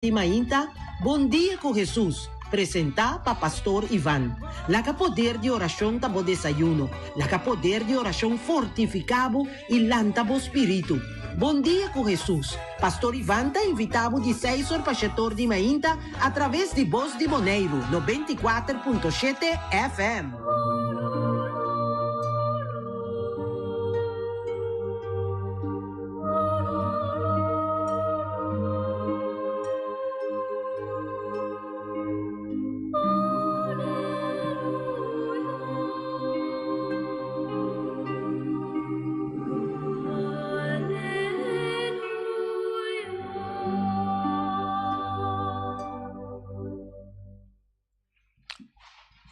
Di mainta, Bon dia ku Hesus, presentá pa Pastor Ivan. Laga poder di orashon ta bo desayuno. Laga poder di orashon fortifiká bo i lanta bo spiritu. Bon dia ku Hesus. Pastor Ivan ta invitá bo di seis or pa shetor di mainta atraves di Bos di Boneiru, 94.7 FM.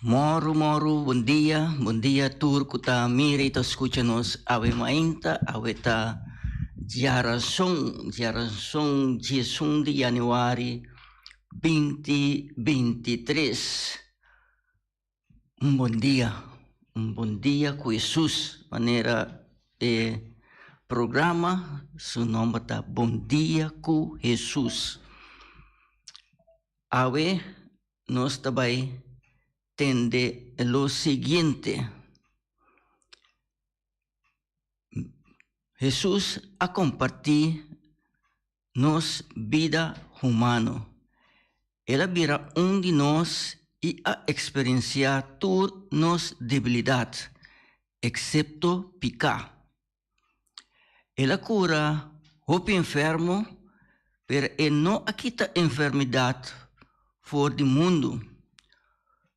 Moru moru bon dia bon dia tur ku ta mira i ta skucha nos awe mainta awe ta diarason diarason diesun di januari binti bintitres un bon dia un bon dia ku Hesus manera e programa su nomber ta bon dia ku Hesus awe. Nos ta bai tende lo siguiente, Hesus a kompartí nos bida humano. El a bira un di nos i a eksperensiá tur nos debilidat, eksepto piká. El a kura hopi enfermo, pero e no a kita enfermidat for di mundu.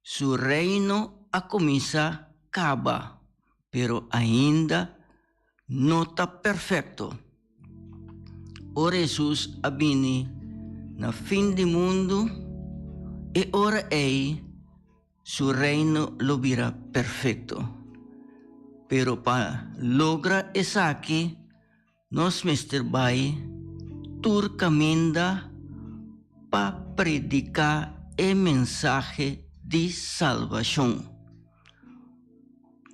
Su reino a kuminsá kaba, pero ainda no ta perfekto. Ora Hesus a bini na fin di mundu, e ora ei Su reino lo bira perfecto. Pero pa logra esaki nos mester bai tur caminda pa predica e mensahe di salbacion.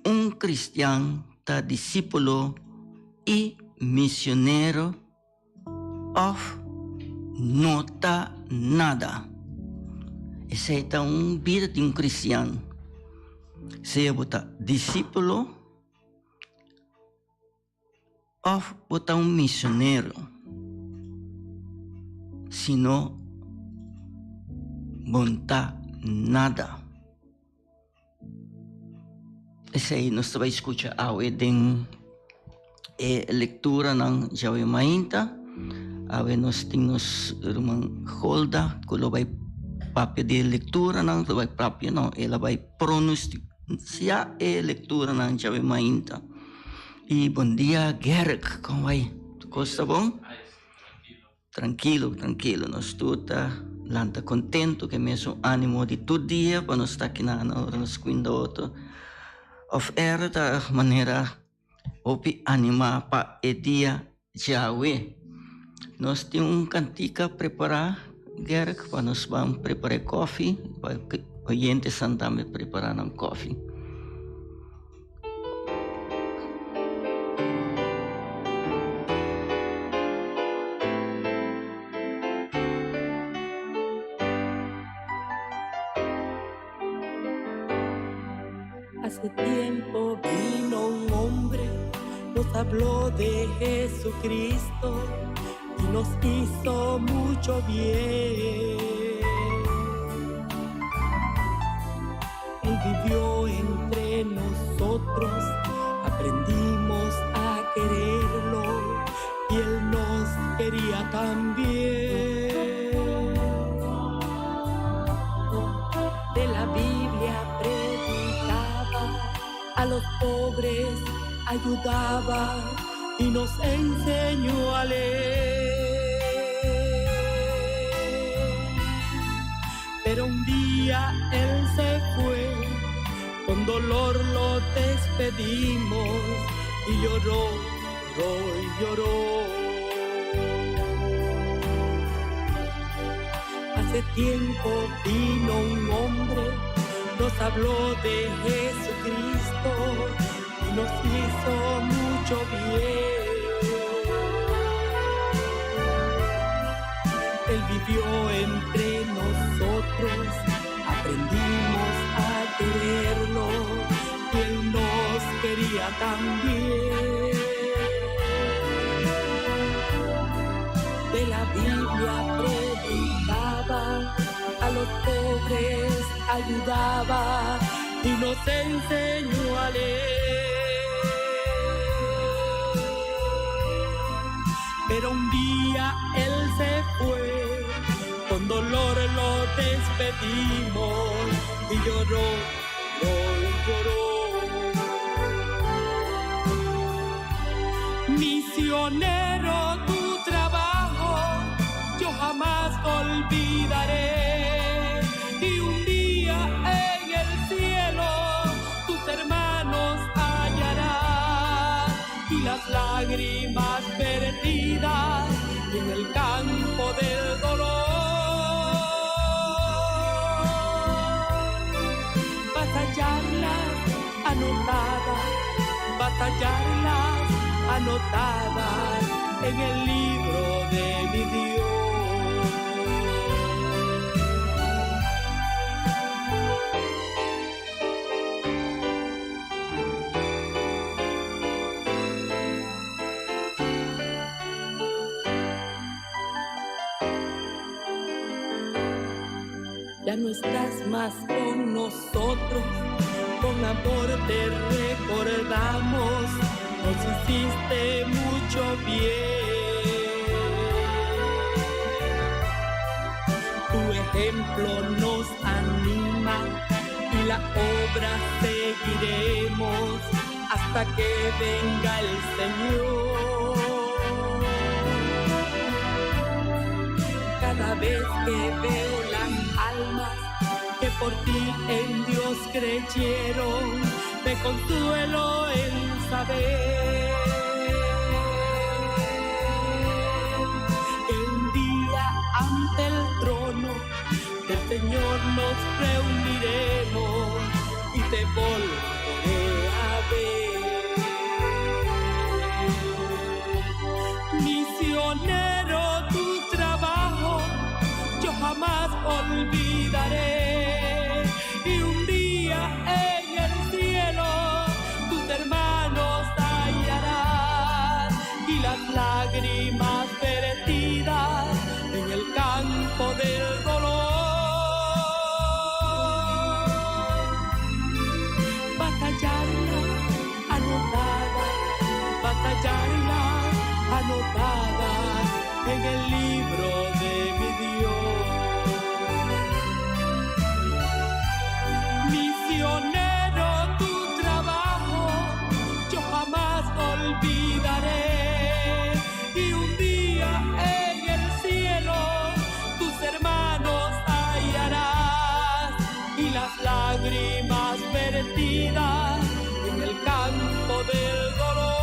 Un cristian ta discipulo y misionero Of no ta nada. Esei ta un bida di un cristian. Sea bo ta discipulo of bo ta un misionero. Si no, bo no ta nada. Esei nos ta bai skucha awe den e lekturanan djawe mainta. Awe nos tin nos ruman Golda ku lo bai papia di e lekturanan, lo bai papia no, el a bai pronunsiá e lekturanan djawe mainta. I bon dia Gerrit, kon bai? Tur kos ta bon? Trankilo, trankilo, nos tur ta lanta kontentu ku e mesun ánimo di tur dia pa nos ta akinan ora nos kuinda otro. Òf èr ta manera hopi animá pa e dia djawe. Nos tin un kantika prepará, Gerrit, pa nos ban prepará e kòfi, pa e oyentenan tambe prepará nan kòfi. Hace tiempo vino un hombre, nos habló de Jesucristo y nos hizo mucho bien. Él vivió entre nosotros, aprendimos a quererlo y él nos quería también. De la Biblia predicaba, a los pobres ayudaba y nos enseñó a leer. Pero un día él se fue, con dolor lo despedimos y lloró, lloró y lloró. Hace tiempo vino un hombre, nos habló de Jesucristo y nos hizo mucho bien. Él vivió entre nosotros, aprendimos a quererlo y Él nos quería también. De la Biblia predicaba, a los pobres ayudaba y nos enseñó a leer. Pero un día él se fue, con dolor lo despedimos y lloró, lloró y lloró. Misionero, tu trabajo yo jamás olvidaré. Y un día en el cielo tus hermanos hallarás y las lágrimas vertidas en el campo del dolor. Vas a hallarlas anotadas, vas a hallarlas anotadas en el libro de mi Dios. Ya no estás más con nosotros, con amor te recordamos, nos hiciste mucho bien. Tu ejemplo nos anima y la obra seguiremos hasta que venga el Señor. Cada vez que veo las almas que por ti en Dios creyeron, me consuelo en saber que un día ante el trono del Señor nos reuniremos y te volveré a ver. Misionero, tu trabajo yo jamás olvidaré. Y un día en el cielo tus hermanos hallarás y las lágrimas vertidas en el campo del dolor. Vas a hallarlas anotadas, vas a hallarlas anotadas en el libro de mi Dios. Misionero, tu trabajo yo jamás olvidaré. Y un día en el cielo tus hermanos hallarás y las lágrimas vertidas en el campo del dolor.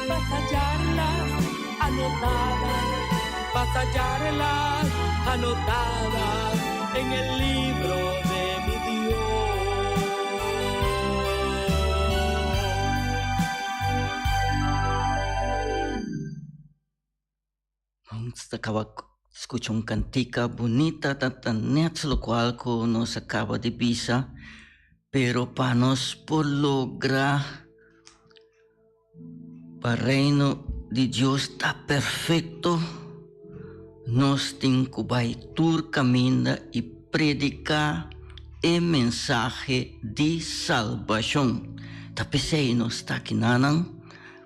Vas a hallarlas anotadas, vas a hallarlas anotadas en el libro de mi Dios. Nos a kaba skucha un kantika bunita, ta net lokual ku nos a kaba di bisa, pero pa nos por logra pa reino di Dios ta perfekto, nos tin ku bai tur kaminda i prediká e mensahe di salbashon. Ta p'esei nos ta akinanan,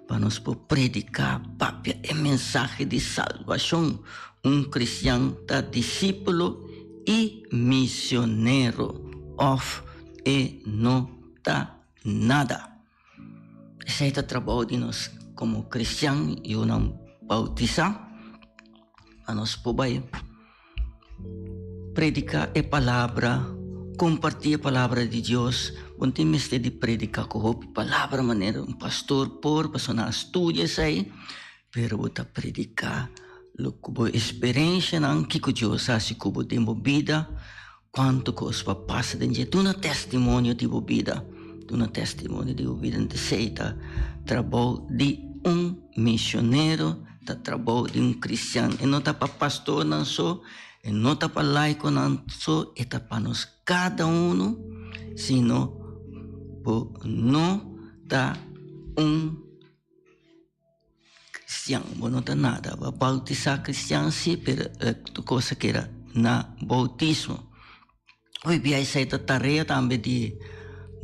pa nos por prediká, papia e mensahe di salbashon. Un kristian ta disípulo i misionero, òf e no ta nada. Esei ta trabou di nos komo kristian, yunan boutisá, pa nos por bai prediká e palabra, kompartí e palabra di Dios. Bo no tin mester di prediká ku hopi palabra manera un pastor por, pasobra nan a studia esei, pero bo ta prediká lo ku bo eksperensianan, kiko Dios a hasi ku bo den bo bida, kuantu kos bo a pasa den dje. Duna testimonio di bo bida, duna testimonio di bo bida. Esei ta trabou di. un misionero, ta trabou di un kristian. E no ta pa pastornan so, e no ta pa laikonan so, e ta pa nos kada unu, sino bo no ta un Cristian, bo no ta nada. Bo a bautisa cristian si, pero tur cos a keda na bautismo. Hoy bia esei ta tarea tambe di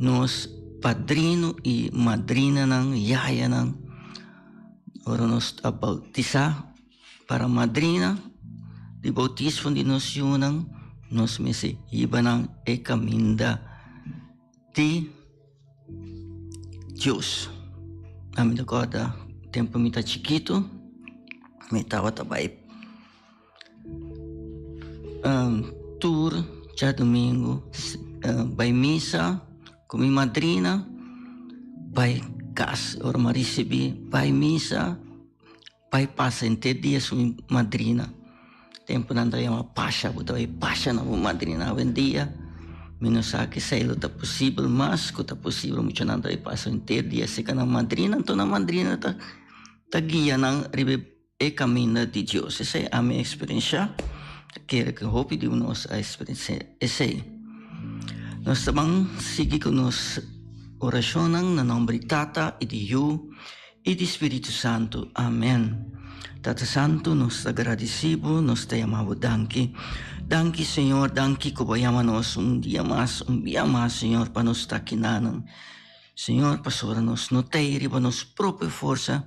nos padrino y madrinanan, yayanan. Ora nos ta bautisa para madrina di bautismo di nos yunan, nos mester hiba nan e caminda di Dios. Ami ta kòrda tempu mi ta chikitu, mi tabata bai tur djadumingu bai misa ku mi madrina, bai kas ora mi a risibí bai misa. Bai pasa henter dia su mi madrina. Tempu nan ta yama pasha, bo ta bai pasha na bo madrina. Awendia mi no sa kisei lo ta posibel mas ku ta posibel muchanan ta bai pasa henter dia serka nan madrina, anto nan madrina ta ta guia nan riba e kaminda di Dios. Esei ami a eksperenshá, ta kere ku hopi di nos a eksperenshá esei. Nos ta ban sigui ku nos orashonnan na nòmber di Tata i di Yu I di Spiritu Santu. Amen. Tata Santu, nos ta gradisí bo, nos ta yama bo danki. Danki, Señor, danki ku bo a yama nos un dia mas, un bia mas, Señor, pa nos ta akinanan. Señor, pasobra nos no ta ei riba nos propio forsa,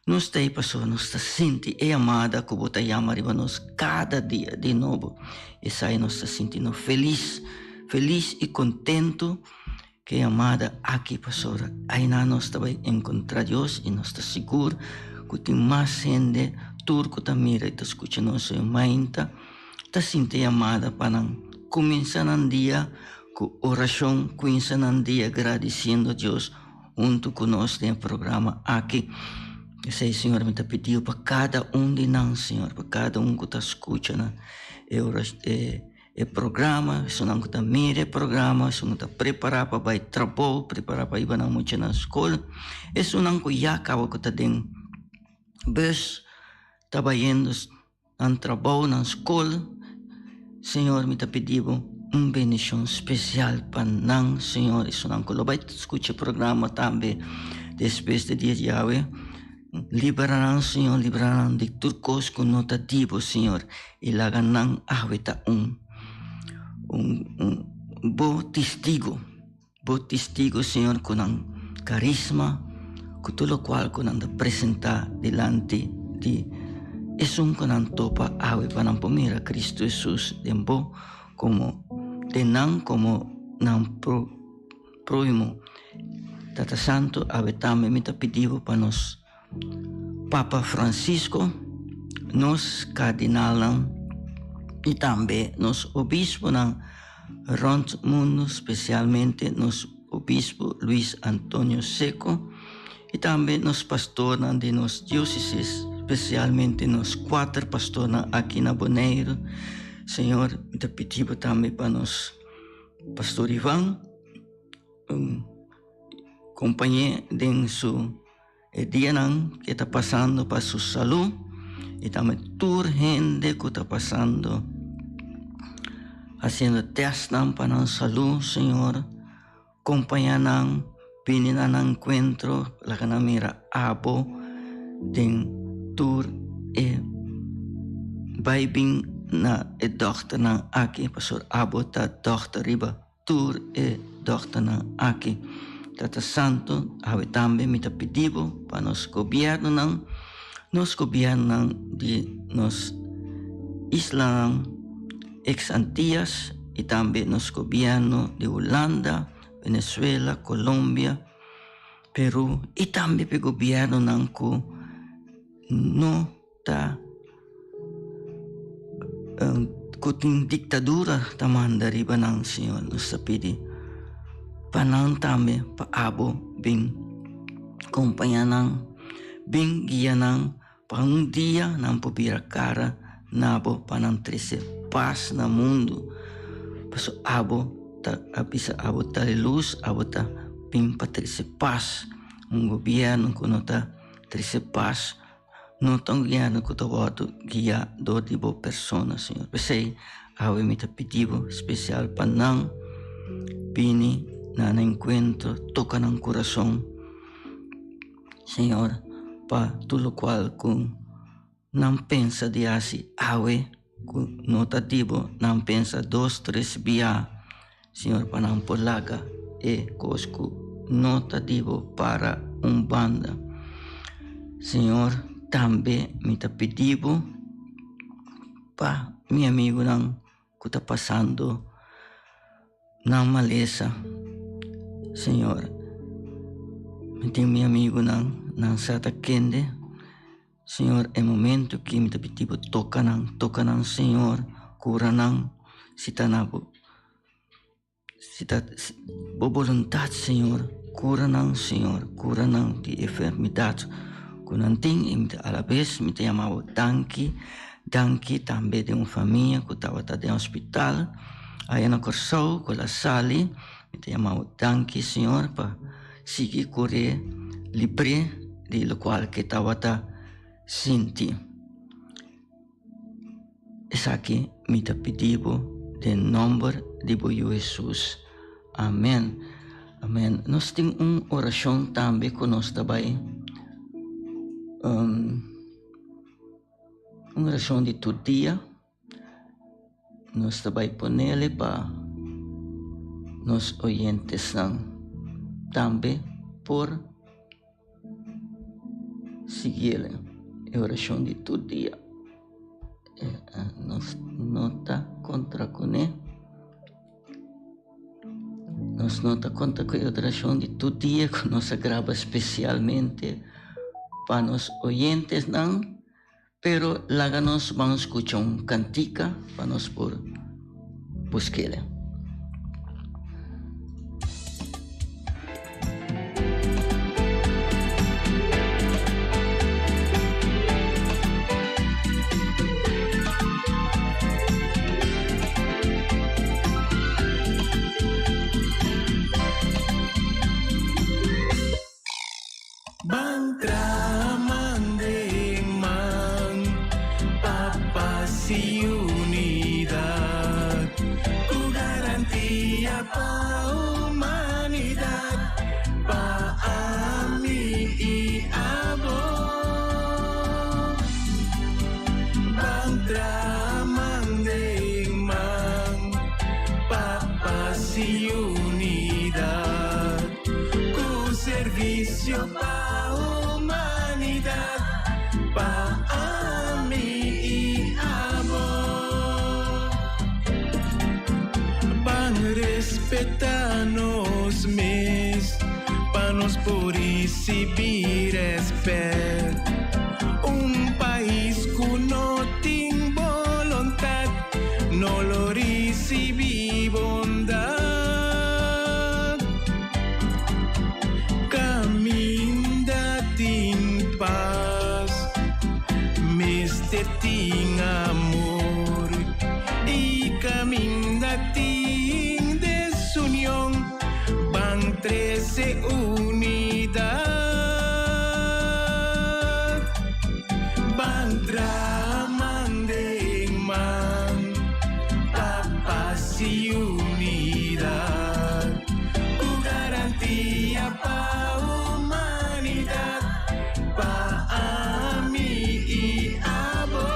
nos ta ei pasobra nos ta sinti e yamada ku bo ta yama riba nos kada dia di nobo. Esei nos ta sinti nos felis, felis i kontentu. Ke yamada aki pasobra aina nos ta bai enkontrá Dios i nos ta sigur ku tin mas hende tur ku ta mira i ta skucha nos e mainta ta sinti e yamada pa nan kuminsá nan dia ku orashon, kuminsá nan dia gradisiendo Dios huntu ku nos den e programa aki. Esei Señor mi ta pidiu pa kada un di nan Señor, pa kada un ku ta skucha nan e e. E programa, esunnan ku ta mira e programa, esun ku ta prepará pa bai trabou, prepará pa hiba nan mucha na skol, esunnan ku ya kaba ku ta den bus ta bayendo nan trabou, nan skol. Señor mi ta pidi bo un bendishon spesial pa nan, Señor, esunnan ku lo bai skucha e programa tambe despues di dia di awe. Libra nan, Señor, libra nan di tur kos ku no ta di bo, Señor, i laga nan awe ta un un un bo testigo, bo testigo, Señor, ku nan karisma, ku tur lokual ku nan ta presentá dilanti di esun ku nan topa awe pa nan por mira Kristu Hesus den bo komo den nan komo nan pro. Próhimo, Tata Santu, awe tambe mi ta pidi bo pa nos Papa Francisco, nos kardinalnan i tambe nos obisponan rònt mundu, spesialmente nos obispo Luis Antonio Secco i tambe nos pastornan di nos diósesis, spesialmente nos kuater pastornan aki na Boneiru. Señor, mi ta pidi bo tambe pa nos. Pastor Ivan kompañ'é den su e dianan ke ta pasando pa su salú i tambe tur hende ku ta pasando hasiendo tèstnan pa nan salú, Señor kompañá nan bini na nan enkuentro laga nan mira abo den tur e bai bin na e dòkternan aki pasobra abo ta dòkter riba tur e dòkternan aki. Tata Santu, awe tambe mi ta pidi bo pa nos gobièrnunan, nos gobièrnunan di nos islanan ex Antillas i tambe nos gobièrnu di Hulanda, Venezuela, Colombia, Peru i tambe pa e gobièrnunan ku no ta ku tin diktadura ta manda riba nan, Señor. Nos ta pidi pa nan tambe pa abo bin kompañá nan, bin guia nan pa un dia nan por bira kara na bo pa nan trese pas na mundu. Pasobra abo ta a bisa abo ta e lus, abo ta bin pa trese pas. Un gobièrnu ku no ta. trese pas, no ta un gobièrnu ku ta wòrdu guiá dor di bo persona, Señor. P'esei awe mi ta pidi bo spesial pa nan bini na nan enkuentro, toka nan kurason, Señor, pa tur lokual ku nan pensa di hasi awe ku no ta di bo, nan pensa dos, tres bia, Señor, pa nan por laga e kos ku no ta di bo para un banda. Señor, tambe mi ta pidi bo pa mi amigunan ku ta pasando nan malesa. Señor, mi tin mi amigunan, nan sa ta kende. Señor, e momento ki mi ta pidi bo toka nan, toka nan Señor, kura nan, si ta na bo, si ta bo boluntat Señor, kura nan Señor, kura nan di enfermidat ku nan tin i mi ta alabes mi ta yama bo danki, danki tambe den un famia ku tabata den hospital aya na Kòrsou ku el a sali, mi ta yama bo danki Señor pa. Sigui kore libr'é di lokual ke tabata sinti. Esaki mi ta pidi bo den nòmber di bo Yu Hesus. Amen. Amen. Nos tin un orashon tambe ku nos ta bai un orashon di tur dia. Nos ta bai ponele pa nos oyentesnan tambe por siguiele e orashon di tur dia. Nos no ta kontra kuné. Nos no ta konta ku e orashon di tur dia ku nos a graba spesialmente pa nos oyentesnan. Pero laga nos ban skucha un kantika pa nos por busk'el. Ban traha man den man pa pas i unidat, ku garantia pa humanidat, pa ami i abo. Ban traha man den man pa pas i unidat. Ku servisio pa humanidat, pa ami i abo. Ban respetá nos mes, pa nos por risibí rèspèt. Un pais ku no tin boluntat, no lo risibí bondat. Caminda tin paz, mester tin amor y caminda tin desunion, ban trece unidad. Ban traha man den man pa paz y unidad. Ku garantia pa humanidat, pa ami i abo.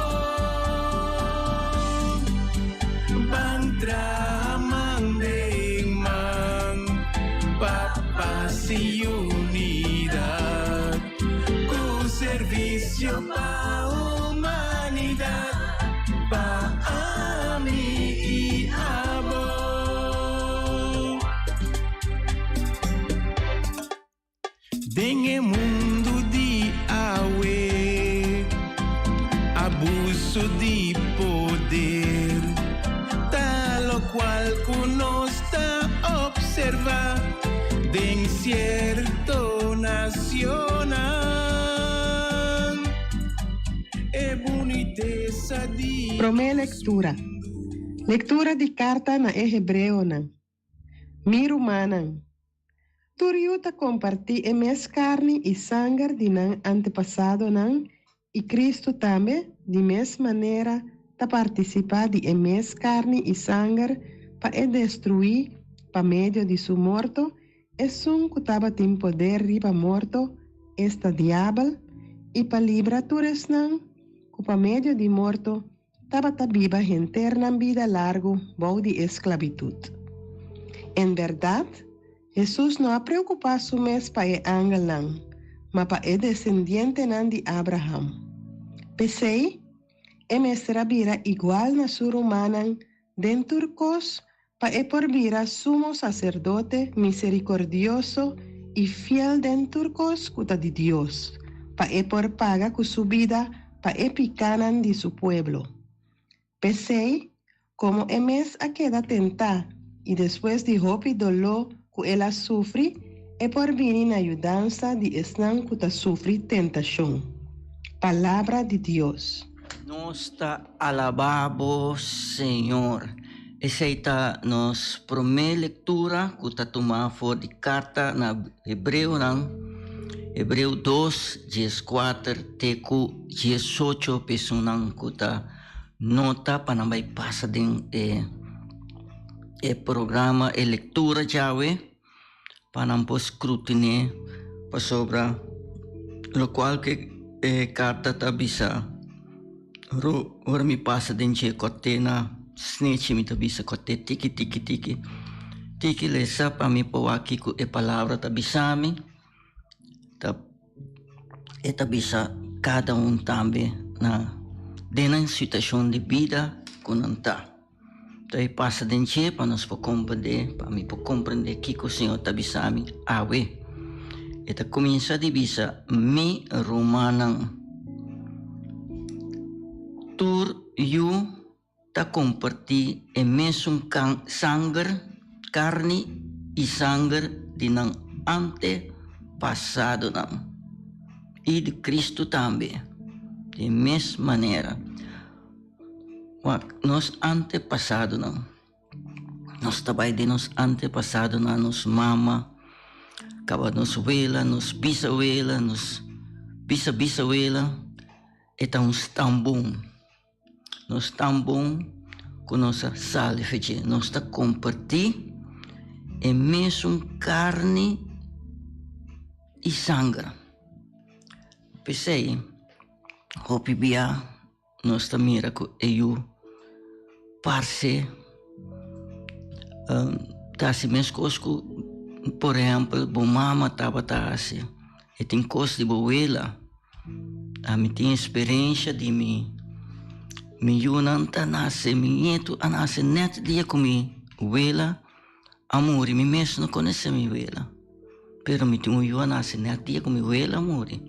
Ban traha man den man pa pas i unidat. Ku servisio pa humanidat, pa ami i abo. Den e mundu di awe, abuso di poder ta locual cu nos ta observa den cierto nacionnan. E bunitesa di Promé lektura. Lektura di karta na e Hebreonan. Mi rumannan. Tur yu ta kompartí e mes karni i sanger di nan antepasadonan, i Kristu tambe, di mes manera, ta partisipá di e mes karni i sanger pa e destruí, pa medio di su morto, esun ku tabatin poder riba morto, esta Diabel, i pa libra tur esnan ku pa medio di morto tabata biba henter nan bida largu bou di e sklabitut. En bèrdat, Hesus no a preokupá su mes pa e angelnan, ma pa e desendientenan di Abraham. P'esei, e mester a bira igual na su rumannan den tur kos pa e por bira sumo saserdote miserikordioso i fiel den tur kos ku ta di Dios, pa e por paga ku su bida pa e pikánan di su pueblo. P'esei, komo e mes a keda tentá i despues di hopi doló ku el a sufri, e por bini na yudansa di esnan ku ta sufri tentashon. Palabra di Dios. Nos ta alabá bo, Señor. Esei ta nos promé lektura ku ta tumá for di karta na Hebreonan, Hebreo dos, dieskuater te ku diesocho. P'esunnan ku ta nota pa nan bai pasa den e e programa, e lektura djawe, pa nan por scrutiné pasobra locual ke e carta ta bisa ro ora mi pasa den dje kote na snechi mi ta bisa kote tiki tiki tiki tiki lesa pa mi por wak kiko e palabra ta bisa mi ta e ta bisa kada un tambe na den nan situacion di bida ku nan ta. Ta e pasa den dje pa nos por komprendé, pa mi por komprendé kiko Señor ta bisa mi awe. E ta kuminsá di bisa, Mi rumannan, tur yu ta kompartí e mesun sanger, karni i sanger di nan antepasadonan, i di Kristu tambe, di e mes manera. Wak, nos antepasadonan, nos ta bai den nos antepasadonan, nos mama, kaba nos wela, nos bisawela, nos bisa-bisawela, e ta un stambon. Nos stambon ku nos a sali for dje. Nos ta kompartí e mesun karni i sanger. P'esei, hopi bia. Nos ta mira ku e yu parse ta hasi meskos ku por ehèmpel bo mama tabata hasi. E tin kos di bo wela. Ami tin eksperensha di mi mi yunan ta nase, mi nietu a nase nèt dia ku mi wela a muri. Mi mes no konosé mi wela, pero mi tin un yu a nase nèt dia ku mi wela a muri.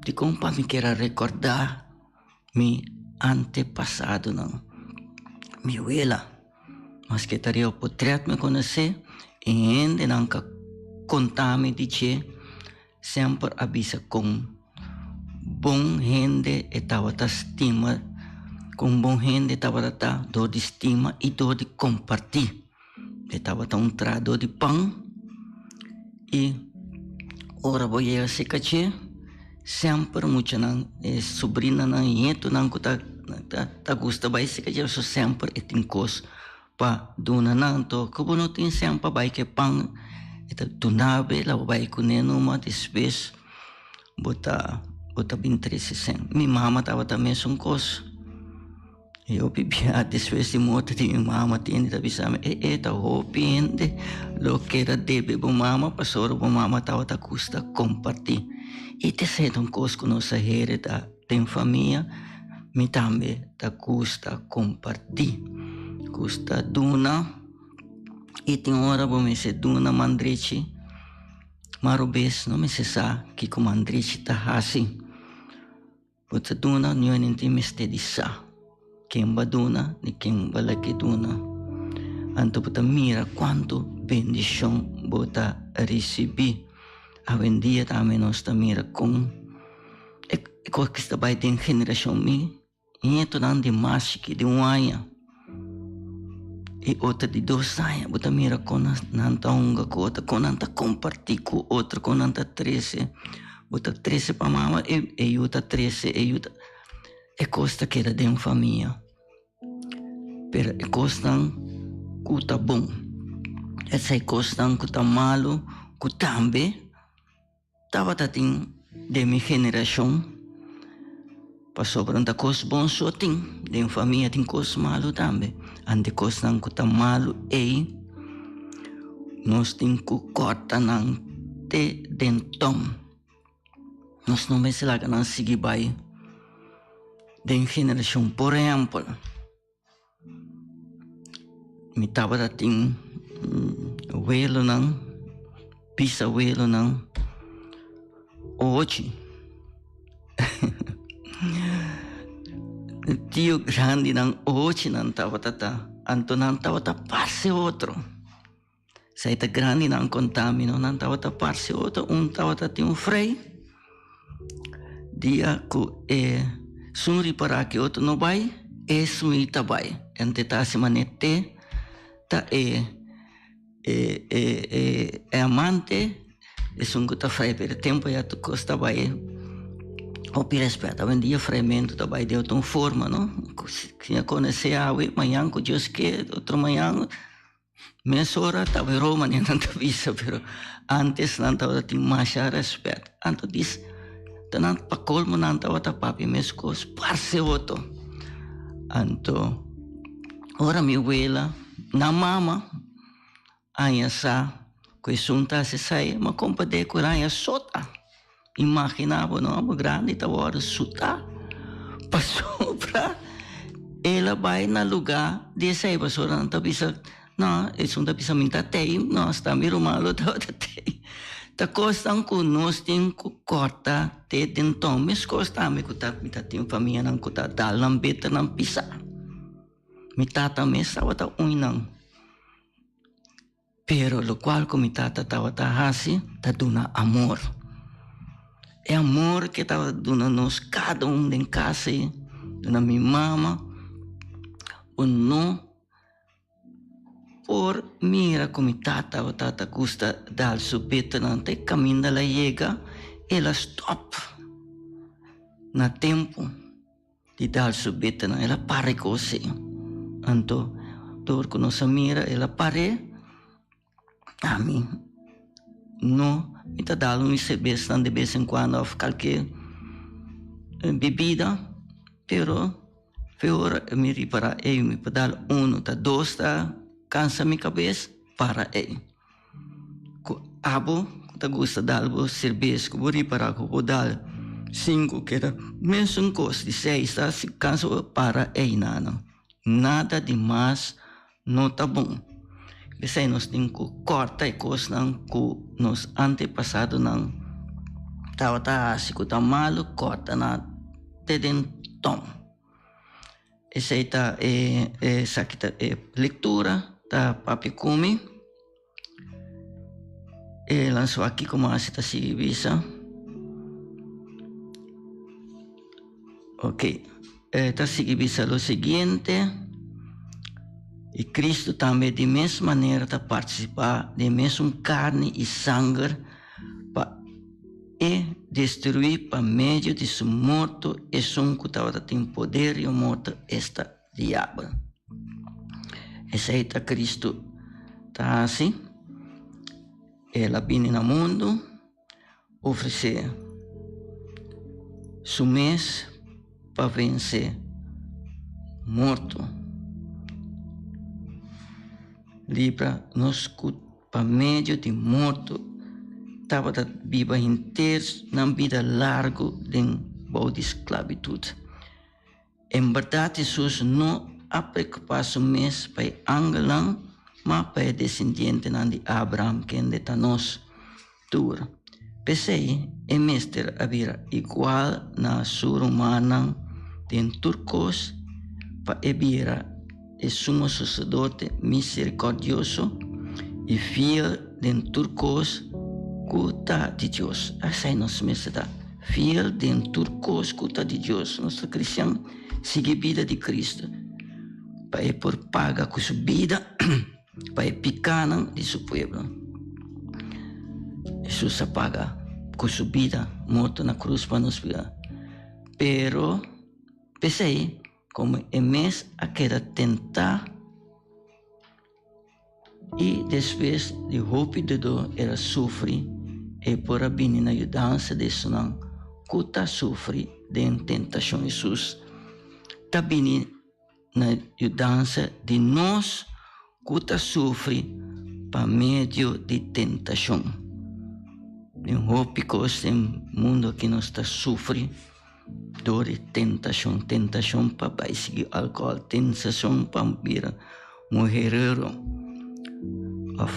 Dikon pa mi kier a rekordá mi antepasadonan, mi wela? Maske ta riba potret mi konosé, e hendenan ka konta mi di dje semper a bisa kon bon hende e tabata stima, kon bon hende tabata ta dor di stima i dor di kompartí. E tabata un trahadó di pan i ora bo yega serka dje semper muchanan, e subrinanan, ñetonan ku ta ta gusta bai serka dje pasobra semper e tin kos pa duna nan. Anto ku bo no tin sèn pa bai ku e pan e ta duna bo e la bo bai kuné numa despues bo ta bo ta bin trese sèn. Mi mama tabata mesun kos. E hopi bia despues di morto di mi mama tende ta bisa mi, e e ta hopi hende lo keda debe bo mama pasobra bo mama tabata gusta kompartí. I ta esei ta un kos ku nos a hereda den famia, mi tambe ta gusta kompartí, gusta duna i tin ora bo mester duna man drechi, man robes no mester sa kiko man drechi ta hasi. Bo ta duna niun hende tin mester di sa ken bo a duna ni ken bo a lag'é duna. Anto bo ta mira kuantu bendishon bo ta risibí. Awendia tambe nos ta mira kon e kos ki sta bai den generashon. Mi ñetonan di mas chikí di un aña. I otro di dos aña. Bo ta mira kon nan ta hunga ku otro, kon nan ta kompartí ku otro, kon nan ta trese. Bo ta trese pa mama, e yu ta trese, e yu ta. E kos ta keda den famia. Pero e kosnan ku ta bon, esei kosnan ku ta malu ku tambe tabata tin den mi generashon, pasobra no ta kos bon so tin den famia, tin kos malu tambe. Ante kosnan ku ta malu ei nos tin ku kòrta nan te den tòm. Nos no mester laga nan sigui bai den generashon. Por ehèmpel, mi tabata tin welonan, bisawelonan ochi. Tio grandinan ochinan tabata ta, anto nan tabata parse otro. Esei ta grandi nan konta mi no, nan tabata parse otro, un tabata tin un frei, dia ku e sun ripará ku e otro no bai, e sun ta bai. Ente ta hasi manera te ta e e e e amante, esun ku ta frei, pero e tempu ya tur kos ta bai hopi rèspèt. Awendia freimentu ta bai den otro un forma no, si a konosé awe, mañan ku Dios ke, otro mañan. Mesora ta broma ni nan ta bisa pero antes nan tabata tin masha respet. Anto dis ta nan pa colmo nan tabata papia mescos parce otro. Anto ora mi wela nan mama haña sa cu esun ta haci esai ma compa de cu el haña sota. Imagina bo no amo grandi ta wòrdu sutá pasobra el a bai na lugá di esei pasobra nan ta bisa no esun ta bisa mi ta tei no sta mi ruman lo tabata tei ta kosnan ku nos tin ku kòrta te den ton meskos tambe ku ta mi ta tin famianan ku ta dal nan beternan pisá mi tata mes tabata uinan. Pero locual cu mi tata tabata haci ta duna amor. E amor cu e tabata duna nos cada un den casa ey, duna mi mama, bo no por mira cu mi tata tabata gusta dal su beternan te caminda el a yega, el a stop na tempo. Di dal su betanan el a para e kos ei. Anto dor ku nos a mira el a par'é, ami no mi ta dal un sebesnan de bes en kuando òf kalke bibida, pero fe ora mi ripará ei mi por dal unu ta dos ta kansa mi kabes para ei. Ku abo ku ta gusta dal bo serbes ku bo ripará ku bo dal sinku keda mesun kos di seis ta si kansa bo para einanan. Nada di mas no ta bon. P'esei nos tin ku kòrta e kosnan ku nos antepasadonan tabata hasi ku ta malu kòrta nan te den tòn. Esei ta e esaki ta e lectura ta papia cu mi. E lanso aki como haci ta sigui bisa. Ok, e ta sigui bisa lo siguiente. Y Cristo tambe di mes manera ta participa den mesun carni y sanger pa E destruí pa medio di su morto esun ku tabata tin poder riba morto, esta, diabel. Esei ta Kristu ta hasi. El a bini na mundu, ofresé su mes pa vense morto, libra nos ku. Pa medio di morto tabata biba henter nan bida largu den bou di sklabitut. En bèrdat Hesus no a preokupá su mes pa e angelnan, ma pa e desendientenan di Abraham kende ta nos tur. P'esei e mester a bira igual na su rumannan den tur kos pa e bira e sumo saserdote miserikòrdioso i fiel den tur kos ku ta di Dios. Esei nos mester ta, fiel den tur kos ku ta di Dios. Nos ta kristian, sigui bida di Kristu. pa e por paga ku su bida pa e pikanan di su pueblo. Hesus a paga ku su bida morto na krus pa nos pika. Pero p'esei komo e mes a keda tentá i despues di hopi doló el a sufri, e por a bini na yudansa di esunnan ku ta sufri den tentashon. Hesus ta bini na yudansa di nos ku ta sufri pa medio di tentashon. Den hopi kos den mundu aki nos ta sufri dor di tentashon, tentashon pa bai sigui alkohòl, tentashon pa bira muherero òf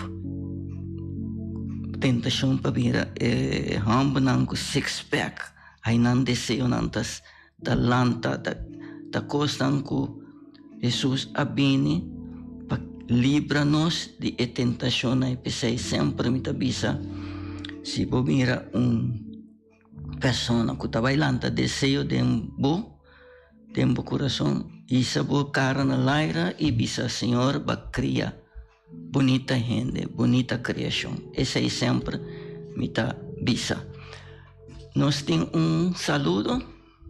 tentashon pa bira e hòmbernan ku six pack, ai nan deseonan ta Ta lanta ta kosnan ku Hesus a bini pa libra nos di e tentashonnan i p'esei semper mi ta bisa, si bo mira un persona ku ta bai lanta deseo den bo, den bo kurason, hisa bo kara na laira i bisa, Señor, bo a kria bunita hende, bunita kriashon. Esei semper mi ta bisa. Nos tin un saludo.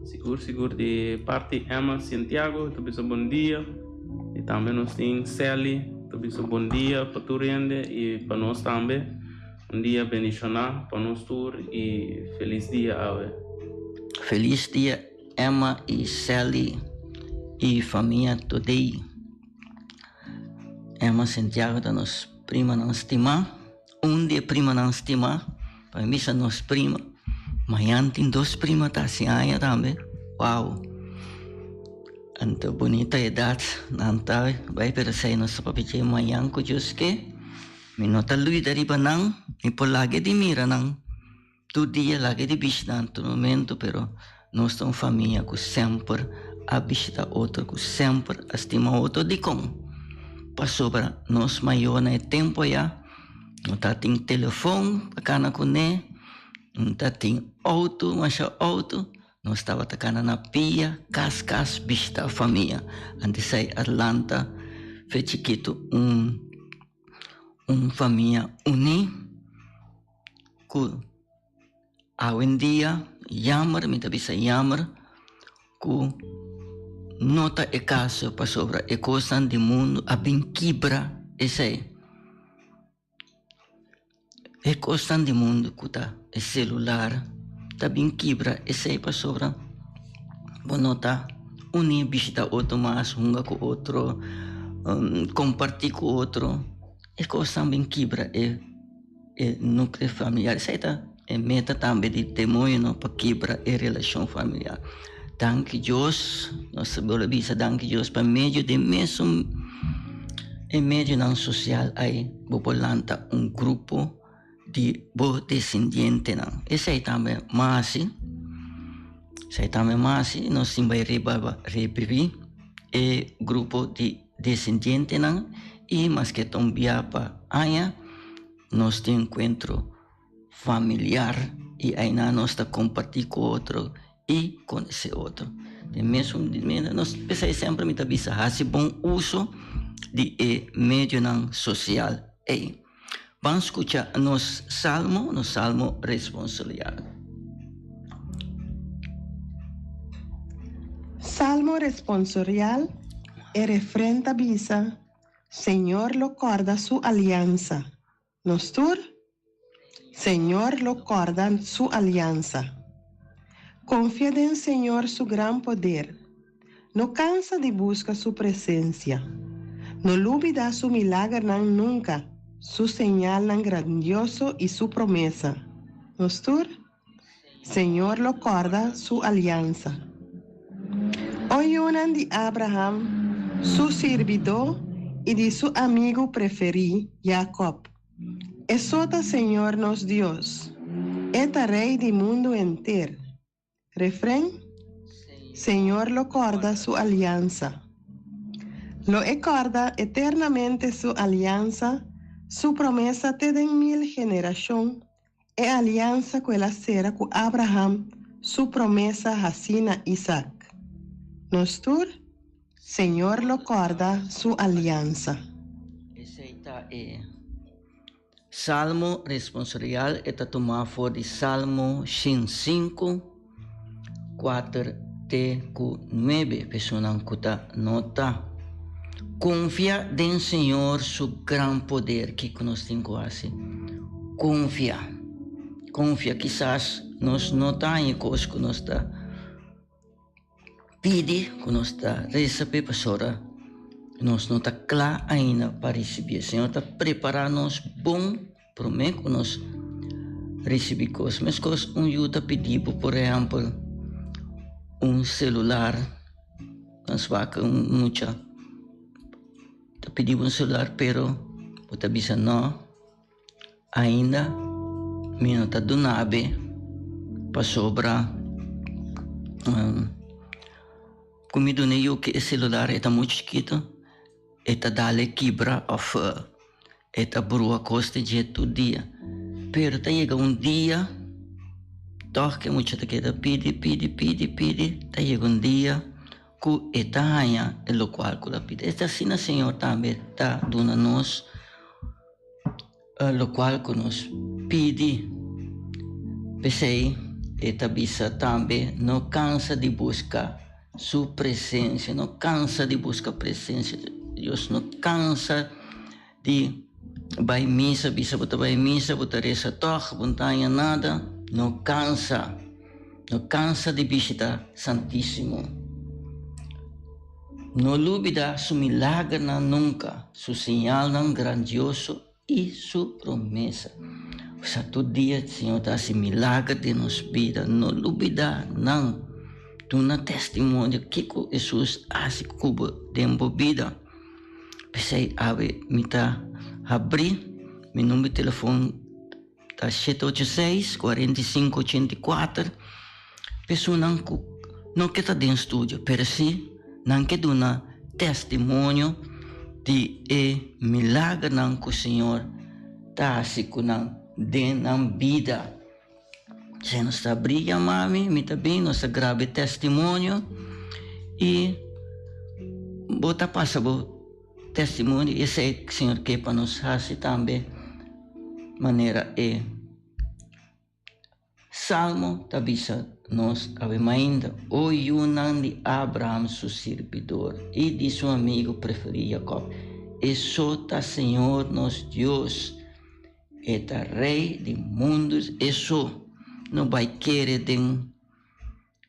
Sigur sigur di parti Emma Santiago ta bisa bon dia y tambe nos tin Sally ta bisa bon dia pa tur hende y pa nos tambe un dia bendiciona pa nos tur y feliz dia awe. Feliz dia Emma y Sally y famia today. Emma Santiago ta nos primanan stimá, un di e primanan stimá, pa mi bisa nos prima. Mañan tin dos prima ta hasi aña tambe, wow! Anto bunita edat nan ta bai, pero esei nos ta papia dje mañan ku Dios ke. Mi no ta luida riba nan, mi por laga di mira nan. Tur dia laga di bishita nan tur momento pero nos ta un famia ku semper a bishita otro ku semper a stima otro dikon? Pasobra nos mayornan e tempu aya no ta tin telefon pa kana kuné no ta tin outo masha outo nos tabata kana na pia kas kas bishita famia antes ei a lanta fe chikitu un un famia uní. Ku awendia yammer, mi ta bisa yammer, ku no ta e kaso pasobra e kosnan di mundu a bin kibra esei. E kosnan di mundu ku ta e selular ta bin kibra esei pasobra bo no ta uni bishita otro mas, hunga ku otro, kompartí ku otro. E kosnan bin kibra e. E nukleo familiar. Esei ta e meta tambe di demoñonan pa kibra e relashon familiar. Danki Dios, nos ta bolbe bisa danki Dios pa medio di e mesun e medionan sosial ai bo por lanta un grupo di bo desendientenan. Esei tambe mas hasi, esei tambe mas hasi nos tin bai riba revivi e grupo di. Desendientenan i maske ta un bia pa aña nos tin enkuentro familiar i einan nos ta kompartí ku otro i konosé otro. Den mesun manera nos p'esei semper mi ta bisa hasi bon uso di e medionan sosial ei. Ban skucha nos salmo, nos salmo responsorial. Salmo responsorial, E refren ta bisa, Señor lo kòrda su aliansa. Nos tur? Señor lo kòrda su aliansa. Konfia den Señor su gran poder. No kansa di buska su presensia. No lubidá su milagernan nunka, su señalnan grandioso i su promesa. Nos tur? Señor lo kòrda su aliansa. O yunan di Abraham, su sirbidó, i di su amigu preferí, Jakòb. E so ta Señor nos Dios. E ta Rei di mundu henter. Refren, Señor lo kòrda su aliansa. Lo e kòrda eternamente su aliansa, su promesa te den mil generashon, e aliansa ku el a sera ku Abraham, su promesa hasí na Isak. Nos tur? Señor lo kòrda su aliansa. Esei ta e Salmo responsorial, e ta tumá for di Salmo 105, 4 te ku 9. Personan ku ta nota. Konfia den Señor su gran poder. Kiko nos tin ku hasi? Konfia. Konfia. Kisas nos no ta haña kos ku nos ta pidi, ku nos ta resa p'e, pasobra nos no ta kla ainda pa risibí. Señor ta prepará nos bon promé ku nos risibí kos. Meskos un yu ta pidi bo, por ehèmpel, un selular, nos wak un mucha ta pidi bo un selular, pero bo ta bisa no. Ainda mi no ta duna be pasobra ku mi duna e yuki e celular e ta muchu chikito e ta dal e kibra of e ta brua kos di dje tur dia pero ta yega un dia tog ke mucha ta keda pidi pidi pidi pidi ta yega un dia ku e ta haña e lokual ku el a pidi. Esta asina Señor tambe ta duna nos lokual ku nos pidi. P'esei e ta bisa tambe, no kansa di buska su presensia, no kansa di buska presensia di Dios, no kansa di bai misa, bisa bo ta bai misa, bo ta resa tòg, bo no ta haña nada, no kansa, no kansa di bishita Santísimo. No lubida su milagernan nunka, su señalnan grandioso i su promesa. Osea, tur dia Señor ta hasi milager den nos bida, no lubida nan. Duna testimonio kiko Hesus a hasi ku bo den bo bida. P'esei awe mi ta habrí mi number di telefon ta 786 45 84 p'esunnan ku no ke ta den studio pero si nan ke duna testimonio di e milagernan ku Señor ta hasi ku nan den nan bida. Si nos ta abrí yama mi, mi ta bin, nos ta graba e testimonio i bo ta pasa bo testimonio i esei Señor ke pa nos hasi tambe manera e Salmo ta bisa nos awe mainda, O yunan di Abraham su sirbidor i di su amigu preferí Jacob, e so ta Señor nos Dios. E ta rey di mundu e so no bai kere den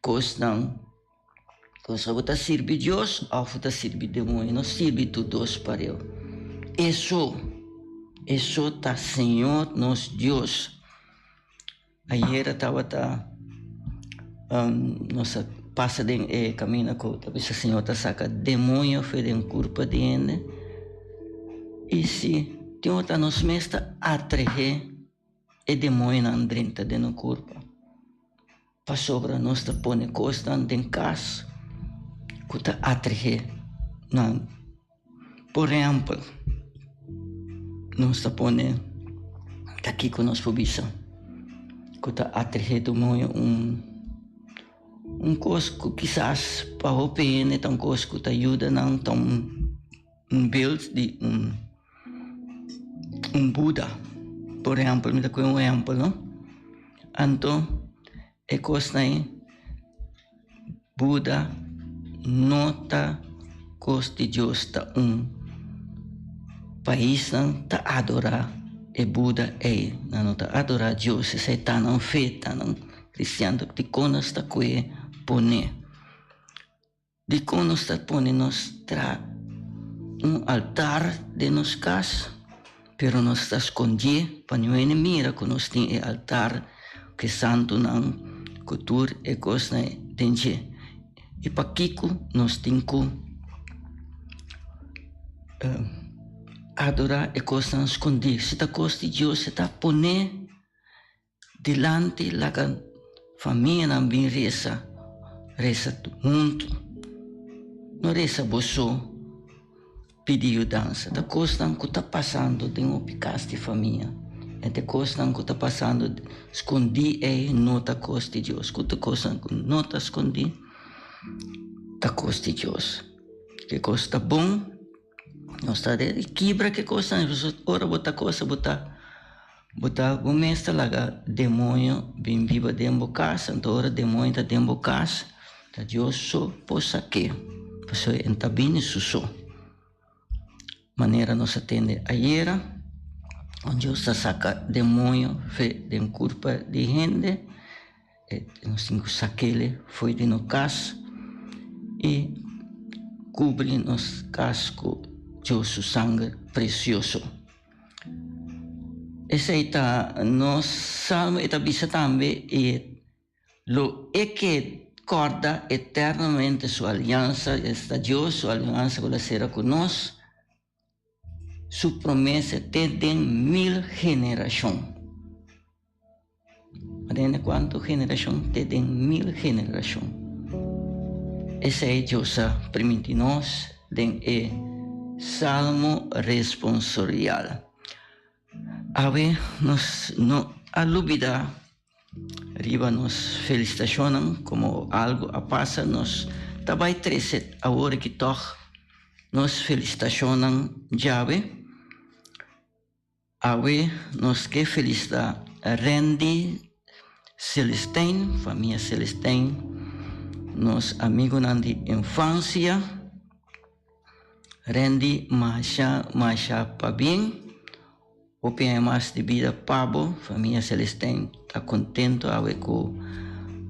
kosnan cosa bo ta sirbi Dios of bo ta sirbi demoño no sirbi tur dos pareu e so e so ta Señor nos Dios. Ayera tabata nos a pasa den e camino cu ta bisa Señor ta saca demoño for den curpa di hende y si tin ota nos mes ta atrege e demoñonan drenta den nos curpa pasobra nos ta pone cosnan den cas cu ta atrege nan. Por ehèmpel, nos ta pone ta kiko nos por bisa ku ta atraé demoño un un kos ku kisas pa hopi hende ta un kos ku ta yuda nan ta un un beeld di un un Buda. Por ehèmpel, mi ta kohe un ehèmpel no. Anto E kosnan ei, Buda no ta kos di Dios, ta un paisnan ta adorá e Buda ei, nan no ta adorá Dios, esei ta nan fe, ta nan kristian, dikon nos ta kohe pone? Dikon nos ta pone nos traha un altar den nos kas, pero nos ta skondié pa niun hende mira ku nos tin e altar ku e santunan, ku tur e kosnan den dje? I pakiko nos tin ku adorá e kosnan skondí? Si ta kos di Dios, e ta pon'é Dilanti laga famianan bin resa, resa huntu. No resa bo so, pidi yudansa. Ta kosnan ku ta pasando den hopi kas di famia. E ta kosnan ku ta pasando skondí ei no ta kos di Dios. Ku ta kosnan ku no ta skondí ta kos di Dios. Ke kos ta bon, nos ta de kibra ke kosnan, ora bo ta kosa bo ta bo ta bo mes ta laga demoño bin biba den bo kas, anto ora demoño ta den bo kas ta Dios so por sak'é, pasobra e ta bini su so. Manera nos a tende ayera, un Dios ta saka demoño fe den kurpa di hende, e nos tin ku sak'el fo'i di nos kas i kubri nos kas ku Dios su sanger presioso. Esei ta nos salmo, e ta bisa tambe e Lo e ke kòrda eternamente su aliansa, esta Dios su aliansa ku lo a sera ku nos, su promesa te den mil generashon. Atende kuantu generashon? Te den mil generashon. Esei Dios a primintí nos den e Salmo responsorial. Awe nos no a lubidá Riba nos felicitacionnan como algo a pasa nos ta bay trece awor aki tog nos felicitacionnan djawe. Awe nos ke felicita Randy Celestijn, famia Celestijn, nos amigonan di infancia. Randy masha masha pabien. Hopi aña mas di bida pa bo, famia Celestijn ta contento awe cu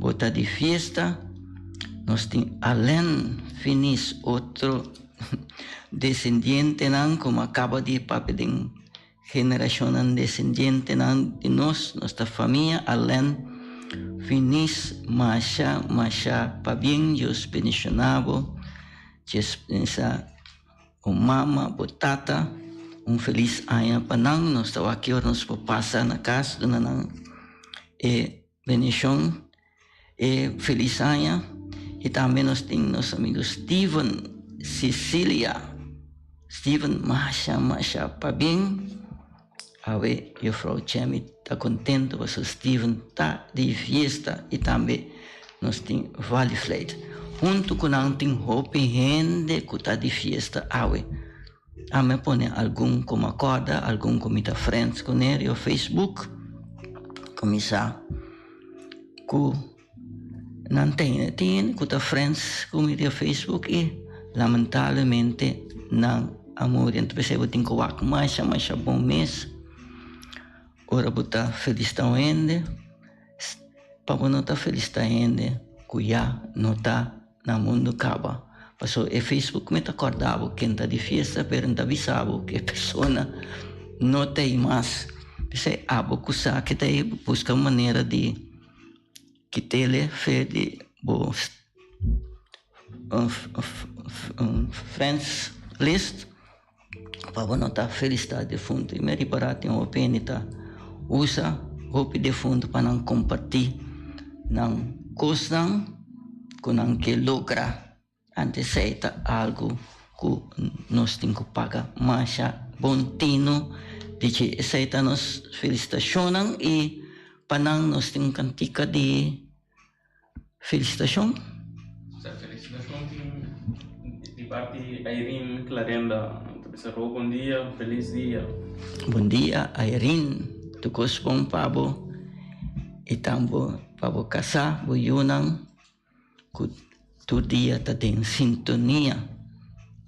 bo ta di fiesta. Nos tin Alain Finis, otro descendientenan como a caba di papia den generacionnan descendientenan di nos, nos ta famia Alain Finis masha masha pabien, Dios bendiciona bo, Dios bensa. Bo mama, bo tata, un felis aña pa nan. Nos ta wak ki ora nos por pasa na kas duna nan e bendishon, e felis aña. I tambe nos tin nos amigo Steven Cecilia. Steven, masha, masha pabien. Awe Juffrouw Chemi ta contento pasobra Steven ta di fiesta y tambe nos tin Valley Flight. Hunto cu nan tin hopi hende cu ta di fiesta awe. Ami a pone algun como a corda, algun cu mi ta friends cu ne riba Facebook. Cuminsa cu nan tene tin hende cu ta friends cu mi riba Facebook y lamentablemente nan a muri. Anto p'esei bo tin cu wak masha masha bon mes ora bo ta felicita un hende pa bo no ta felicita hende cu ya no ta na mundo caba. Pasobra e Facebook mi ta corda bo ken ta di fiesta pero no ta bisa bo cu e persona no ta ey mas. P'esei abo cu sa ke ta ey busca un manera di. Kitele fe di bo friends list pa bo no ta felisita defuntu. I mi ripara tin hopi hende ta usa hopi defuntu pa nan komparti nan kosnan ku nan ke logra. Antes esei ta algu ku nos tin ku paga masha bon tinu di dje. Esei ta nos felisitashonnan i pa nan nos tin un kantika di felisitashon. Sa felisitashon tin di parti Irene Clarenda. Ta bisa Ro bon dia, felis dia. Bon dia Irene, tur kos bon pa bo i tambo pa bo kasá, bo yunan. Ku tur dia ta den sintonia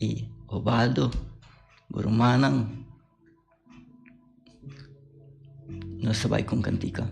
i Obaldo bo rumannan nos ta bai ku un kantika.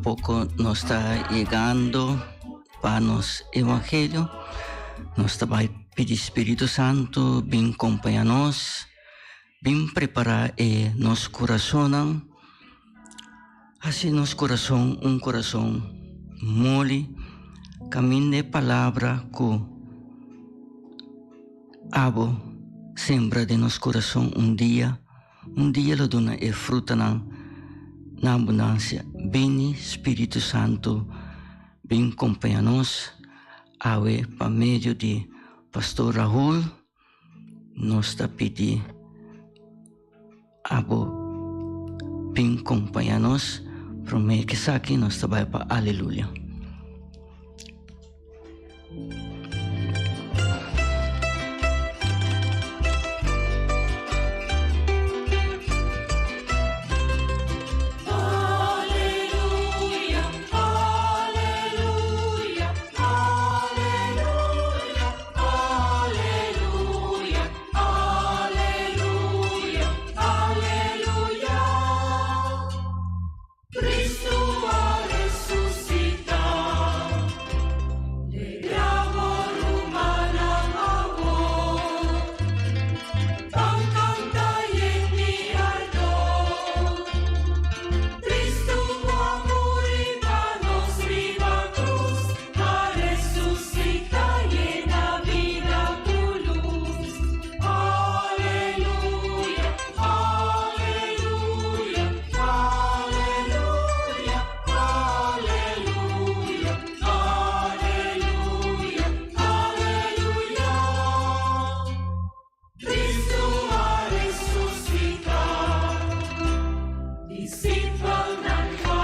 poko nos ta yegando pa nos evangelio. Nos ta bai pidi Spiritu Santu bin kompaña nos, bin prepará e nos kurasonnan, hasi nos kurason un kurason moli, kaminda e palabra ku abo sembra den nos kurason un dia. Un dia lo duna e frutanan na abundansia. Bini, Spiritu Santu, bin kompaña nos awe pa medio di Pastor Raul. Nos ta pidi abo bin kompaña nos. Prome k'esaki nos ta bai pa Aleluya.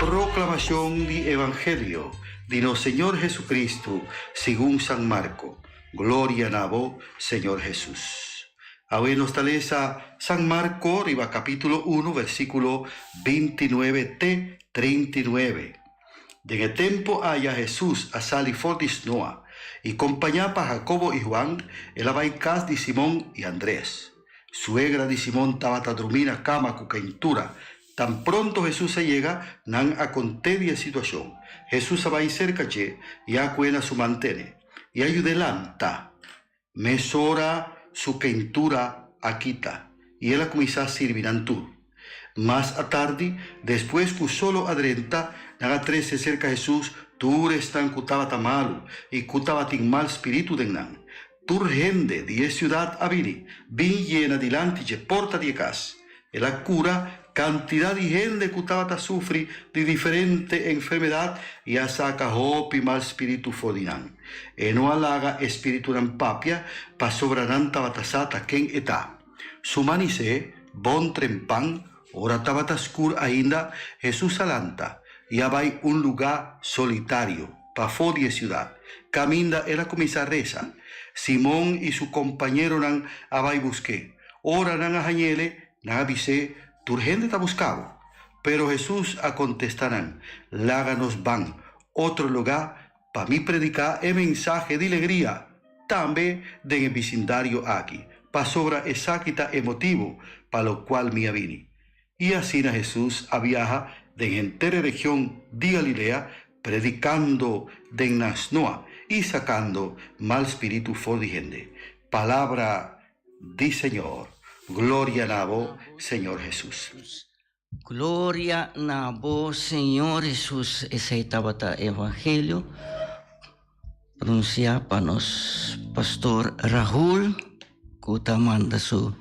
Proclamacion di Evangelio di nos Señor Jesucristo segun San Marco. Gloria na bo, Señor Hesus. Awe nos ta lesa San Marko riba kapítulo unu versíkulo bintinuebe te trintinuebe. Den e tempu aya Hesus a sali for di snoa, i kompañá pa Hakobo i Huan, el a bai kas di Simon i Andres. Suegra di Simon tabata drumí na kama ku keintura. Tan pronto Hesus a yega, nan a kont'é di e situashon. Hesus a bai serka dje i a ku'é na su man tene, i a yud'é lanta. Mesora su keintura a kita, i el a kuminsá sirbi nan tur. Mas atardi, despues ku solo a drenta, nan a trese serka Hesus tur esnan ku tabata malu i ku tabatin mal spiritu den nan. Tur hende di e siudat a bini, bin yena dilanti dje porta di e kas. El a kura kantidat di hende ku tabata sufri di diferente enfermedat i a saka hopi mal spiritu for di nan. E no a laga e spiritunan papia pasobra nan tabata sa ta ken e ta. Su manisé, bon trempan, ora tabata skur ainda, Hesus a lanta i a bai un lugá solitario, pafó di e siudat, kaminda el a kuminsá resa. Simon i su kompañeronan a bai busk'é. Ora nan a hañ'ele, nan a bis'é, Tur hende ta buska bo. Pero Hesus a kontestá nan, Laga nos ban otro lugá pa mi prediká e mensahe di legria tambe den e bisindario aki, pasobra esaki ta e motibu pa lokual mi a bini. I asina Hesus a biaha den henter e region di Galilea, predikando den nan snoa i sakando mal spiritu for di hende. Palabra di Señor. Gloria na bo, Señor Hesus. Gloria na bo, Señor Hesus. Esei tabata evangelio pronuncia pa nos pastor Rahul cu ta manda su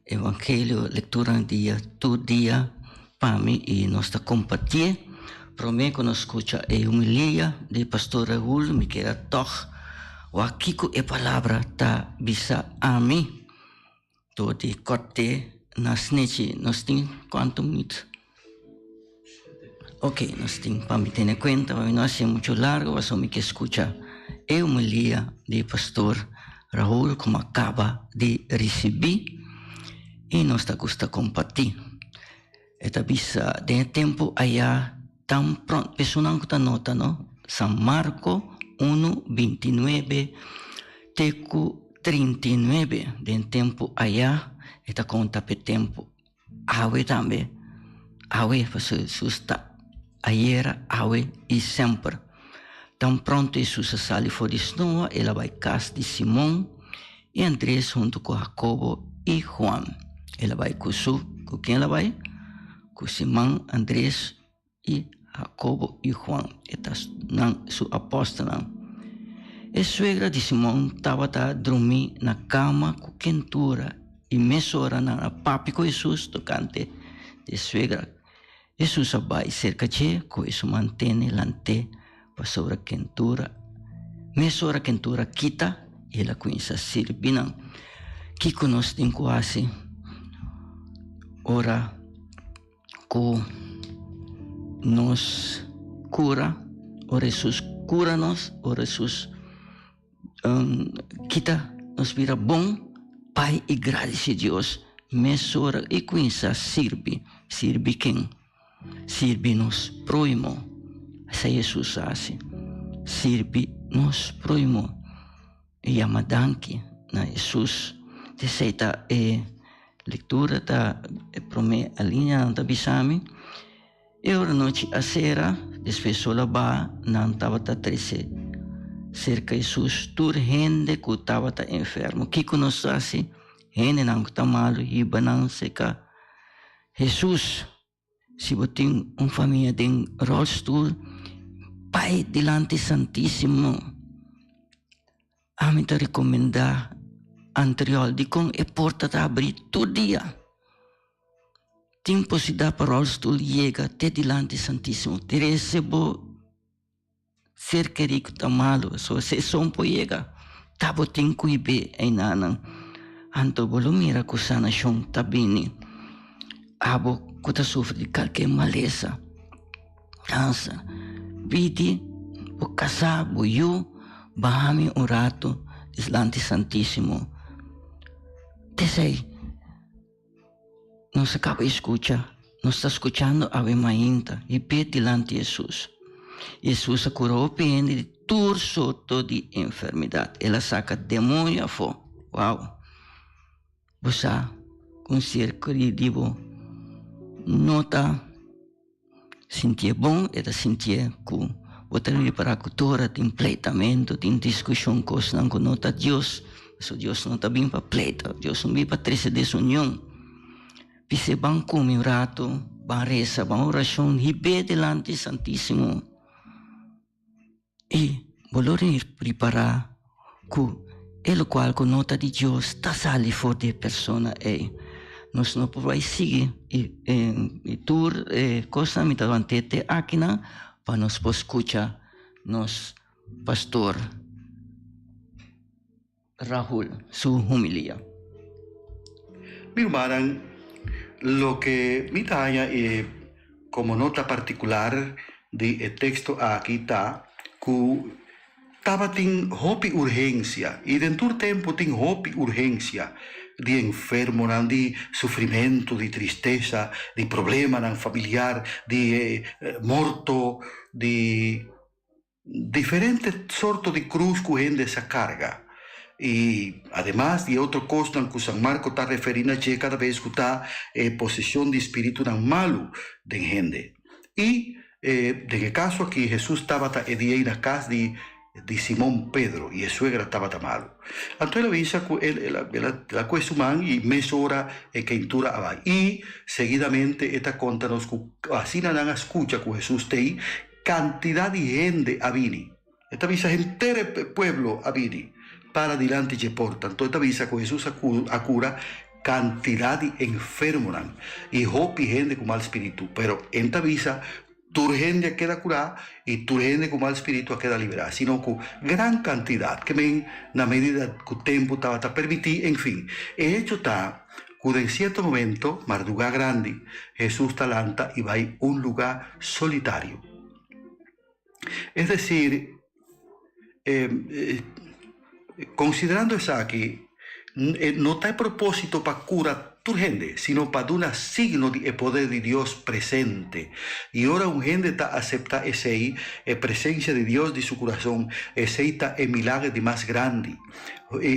evangelio lectura dia tur dia pa mi y nos ta compartie. Prome cu nos scucha e humilia di pastor Rahul mi keda toch wak kico e palabra ta bisa ami. Door di korte na snechi nos tin kuantu minuut? Ok, nos tin pa mi tene kuenta pa mi no hasi muchu largu pasobra mi ke skucha e homilia di pastor Raul ku mi a kaba di risibí i nos ta gusta kompartí. E ta bisa den e tempu ayá tan pronto, personanan ku ta nota no, San Marko unu bintinuebe te ku 39, den tempu ayá, e ta konta p'e tempu awe tambe, awe pasobra Hesus ta. Ayera, awe i semper. Tan pronto Hesus a sali for di snoa, el a bai kas di Simon i Andres huntu ku Hakobo i Huan. El a bai ku su, ku ken el a bai? Ku Siman, Andres i Hakobo i Huan, e ta nan su apòstelnan. E suegra di Simon tabata drumí na kama ku kentura i mesora nan a papia ku Hesus tokante di e suegra. Hesus a bai serka dje ku e su mantene lant'é pasobra kentura. Mesora kentura kita, el a kuminsá sirbi nan. Kiko nos tin ku hasi ora ku nos kura, ora Hesus kura nos, ora Hesus kita nos bira bon? Bai i gradisí Dios mesora i kuminsá sirbi. Sirbi ken? Sirbi nos próhimo. Esei Hesus a hasi. Sirbi nos próhimo. I yama danki na Hesus. Esei ta e lektura ta e promé alineanan ta bisa mi. E ora nochi a sera, despues sol a baha, nan tabata trese serka Hesus tur hende ku tabata enfermo. Kiko nos ta hasi? Hendenan ku ta malu hiba nan serka Hesus. Si bo tin un famia den rolstoel, bai dilanti Santísimo. Ami ta rekomendá anterior dikon e porta ta habrí tur dia. Tin posibilidat pa rolstoel yega te dilanti Santísimo. Trese bo ser kerí ku ta malu, so si esun por yega, ta bo tin ku hib'é einanan. Anto bo lo mira ku sanashon ta bini. Abo ku ta sufri di kalker malesa, kanser, pidi bo kasá, bo yu, baha mi un ratu dilanti Santísimo. T'esei. Nos a kaba di skucha, nos ta skuchando awe mainta i p'e dilanti Hesus. Hesus a kura hopi hende di tur sorto di enfermidat. El a saka demoño afó. Wow! Bo sa ku un ser kerí di bo no ta sintié bon, e ta sintié ku bo ta ripará ku tur ora tin pleitamentu, tin diskushon, kosnan ku no ta Dios. Pasobra Dios no ta bin pa pleita, Dios no bin pa trese desunion. Bis'é ban kome un ratu, ban resa, ban orashon, hib'é dilanti Santísimo. I bo lo ripará ku e lokual ku no ta di Dios ta sali for di e persona ei. Nos no por bai sigui i tur e kosnan mi ta want'é te akinan pa nos por skucha nos pastor Rahul su humilia. Mi rumannan, loke mi ta haña e komo nota partikular di e teksto aki ta ku tabatin hopi urgensia, i den tur tempu tin hopi urgensia di enfermonan, di sufrimentu, di tristesa, di problemanan familiar, di morto, di Diferente sorto di cruz cu hende sa carga. Y ademas di e otro cosnan cu San Marco ta referi na dje cada bes cu ta e posesion di spiritunan malu den hende. Y den e caso aki Jesus tabata e dia ei na cas di di Simon Pedro y e suegra tabata malu. Anto el a bisa cu el el a cue su man y mesora e keintura a bai. Y seguidamente e ta conta nos cu asina nan a scucha cu Jesus t'ei Cantidad di hende a bini. E ta bisa henter e pueblo a bini para dilanti dje porta. Anto e ta bisa cu Jesus a cura cantidad di enfermonan y hopi hende cu mal spiritu. Pero en ta bisa tur hende a keda cura y tur hende cu mal spiritu a keda libera, sino cu gran cantidad, ke men na medida cu tempo tabata permiti. En fin, e hecho ta Ku den sierto momento, mardugá grandi, Hesus ta lanta i bai un lugá solitario. Es desir, konsiderando esaki, no ta e propósito pa kura tur hende, sino pa duna signo di e poder di Dios presente. I ora un hende ta aseptá esei, e presensia di Dios di su kurason, esei ta e milager di mas grandi.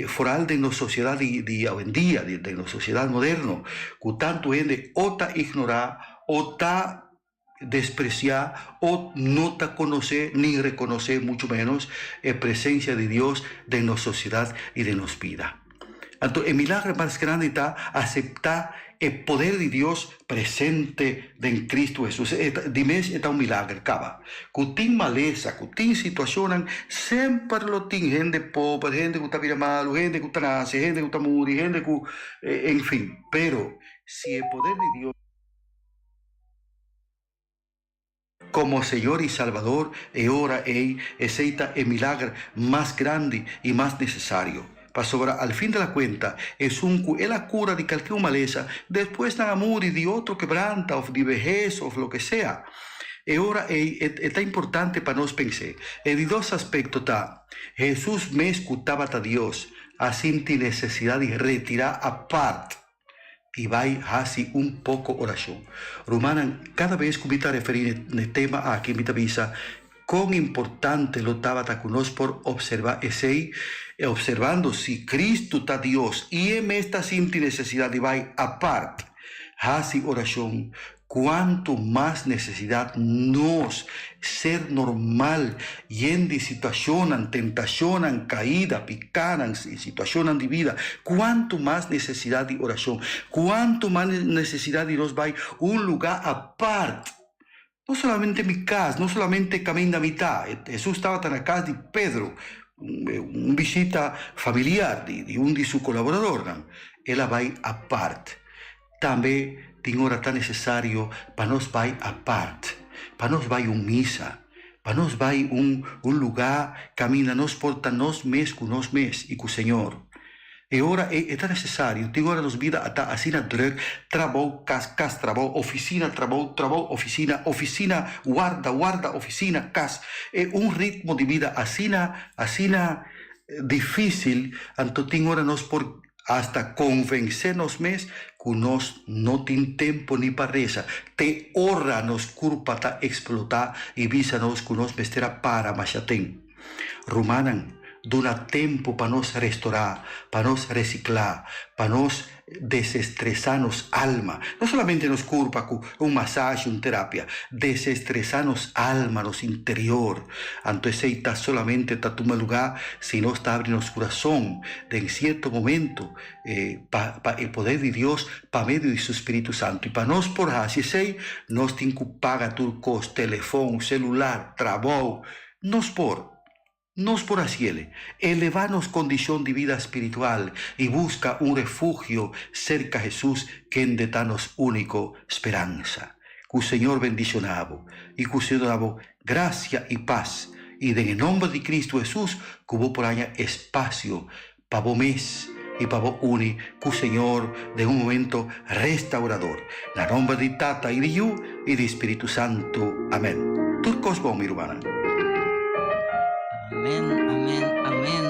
Foral den nos sociedad di awendia, den nos sociedad moderno, cu tanto hende o ta ignora o ta. despresiá o no ta konosé ni rekonosé muchu ménos e presensia di Dios den nos sosiedat i den nos bida. Anto e milagro mas grandi ta aseptá e poder di Dios presente den Cristo Hesus. E ta, di mes e ta un milager kaba. Ku tin malesa, ku tin situashonnan, semper lo tin hende pober, hende ku ta bira malu, hende ku ta nase, hende ku ta muri, hende ku, en fin. Pero si e poder di Dios. Komo Señor i Salbador, e ora ei esei ta e milager mas grandi i mas nesesario. Pasobra al fin de la kuenta, esun ku el a kura di kalke un malesa, despues nan a muri di otro kebranta òf di behes òf loke sea. E ora ei e ta importante pa nos pens'é. E di dos aspekto ta, Hesus mes ku tabata Dios a sinti nesesidat di retirá apart. I bai hasi un poko orashon. Rumannan, kada bes ku mi ta referí n'e tema aki, mi ta bisa kon importante lo tabata ku nos por opservá esei, opservando si Kristu ta Dios i e mes ta sinti nesesidat di bai apart hasi orashon. Cuanto mas necesidad nos, ser normal, yen di situacionnan, tentacionnan, caida, picanan, situacionnan di bida, cuanto mas necesidad di oracion, cuanto mas necesidad di nos bay un lugar apart, no solamente mi cas, no solamente caminda mi ta, Jesús tabata na cas di Pedro, un bishita familiar di un di su colaboradornan, el a bay apart. Tambe tin ora ta nesesario pa nos bai apart, pa nos bai un misa, pa nos bai un un lugá kaminda nos por ta nos mes ku nos mes i ku Señor. E ora ei e ta nesesario. Tin ora nos bida a ta asina drùk, trabou, kas, kas, trabou, ofisina, trabou, trabou, ofisina, ofisina, warda, warda, ofisina, kas. E un ritmo di bida asina, asina difísil, anto tin ora nos por Asta konvensé nos mes ku nos no tin tempu ni pa resa, te ora nos kurpa ta eksplotá i bisa nos ku nos mester a para masha ten. Rumannan, duna tempu pa nos restorá, pa nos resiklá, pa nos desestresá nos alma, no solamente nos kurpa ku un masashi, un terapia, desestresá nos alma, nos interior. Anto esei ta solamente ta tuma lugá si nos ta abri nos kurason den sierto momento pa pa e poder di Dios pa medio di su Spiritu Santu. I pa nos por hasi esei, nos tin ku paga tur kos, telefon, selular, trabou. Nos por. Nos por hasiel. Elevá nos kondishon di bida spiritual i buska un refugio serka Hesus kende ta nos úniko speransa. Ku Señor bendishoná bo i ku Señor duna bo grasia i pas i den e nomber di Cristo Hesus ku bo por haña espasio pa bo mes i pa bo uni ku Señor den un momento restaurador. Na nomber di Tata i di Yu i di Spiritu Santu. Amen. Tur kos bon mi rumannan. Amen, amen, amen.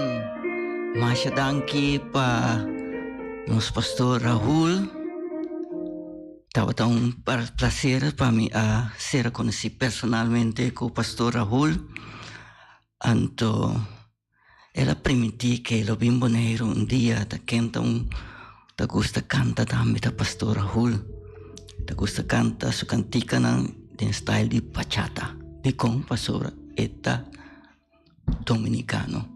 Masha danki pa nos pastor Rahul. Tabata un placer pa mi a ser conoci personalmente cu pastor Rahul. Anto el a primiti ke lo bin Boneiru un dia ta kenta un ta gusta kanta tambe ta pastor Rahul. Ta gusta kanta su kantikanan den style di bachata. Dikon? Pasobra e ta dominikano.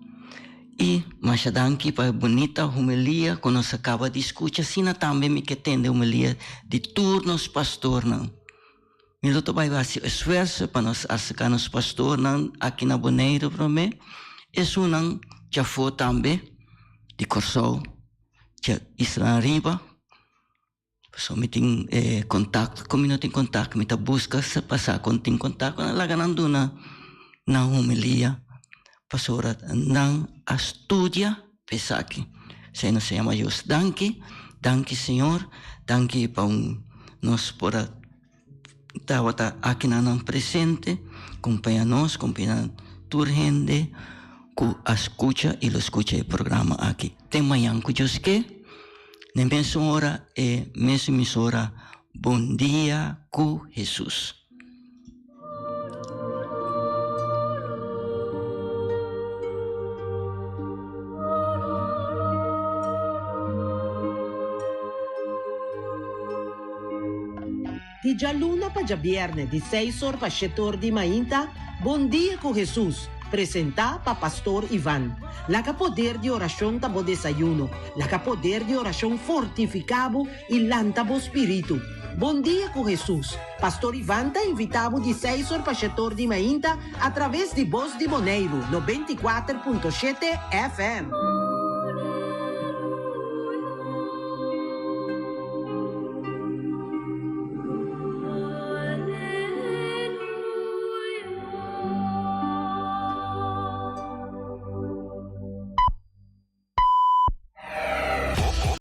I masha danki pa e bunita homilia ku nos a kaba di skucha. Asina tambe mi ke tende homilia di tur nos pastornan. Mi lo ta bai hasi esfuerso pa nos aserká nos pastornan aki na Boneiru promé, esunnan djafó tambe di Kòrsou, dje isla ariba. Pasobra mi tin e kontakto, ku mi no tin kontakto mi ta buska pa sa kon tin kontakto, nan laga nan duna nan homilia pasobra nan a studia pa esaki. Esei nos ta yama Dios danki, danki Señor, danki pa un nos por a tabata akinan nan presente, kompaña nos, kompaña tur hende ku a skucha i lo skucha e programa aki. Te mañan ku Dios ke, na e mesun ora, e mesun emisora, Bon Dia ku Hesus. Di djaluna pa djabièrnè di seis or pa shete or di mainta, Bon Dia ku Hesus, presentá pa Pastor Ivan. Laga poder di orashon ta bo desayuno, laga poder di orashon fortifiká bo i lanta bo spiritu. Bon Dia ku Hesus, Pastor Ivan ta invitá bo di seis or pa shete or di mainta atraves di Bos di Boneiru, 94.7 FM.